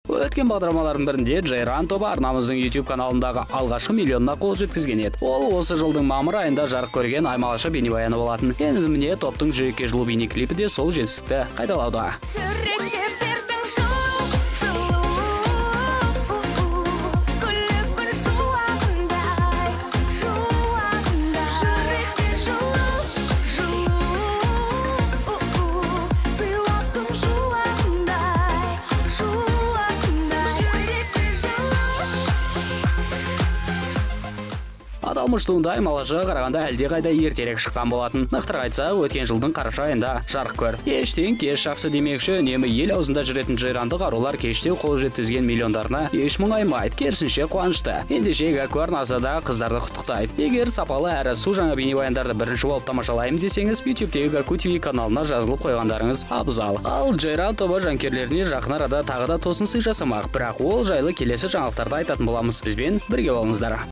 Өткен бағдарламалардың бірінде Джейран тобы арнамыздың YouTube каналындағы алғашқы миллионына қол жеткізген еді. Ол осы жылдың мамыр айында жарық көрген Аймалашы бейнебаяны болатын. Енді міне топтың жүрекке жылу бейнеклипі де сол жетістікті қайталауда. Жүрекке бердің жылу, жылу, күліп күн шуағындай, шуағындай. Жүрекке жылу, жылу, сыйладың шуағындай, шуағындай. Жүрекке жылу. Аталмыш туынды Аймалашыға қарағанда әлдеқайда ертерек шыққан болатын. Нақтырақ айтсақ, өткен жылдың қараша айында жарық көрді. Ештен кеш жақсы демекші, үнемі ел аузында жүретін джейрандық арулар кештеу қол жеткізген миллиондарына еш мұңаймайды, керісінше қуанышты. Ендеше Гәкку арнасы да қыздарды құттықтайды. Егер сапалы әрі су жаңа бейнебаяндарды бірінші болып тамашалаймын десеңіз, YouTube'тегі Гәкку TV каналына жазылып қойғандарыңыз абзал. Ал Джейран тобы жанкүйерлеріне жақын арада тағы да тосын сый жасамақ. Бірақ ол жайлы келесі жаңалықтарда айтатын боламыз. Бізбен бірге болыңыздар.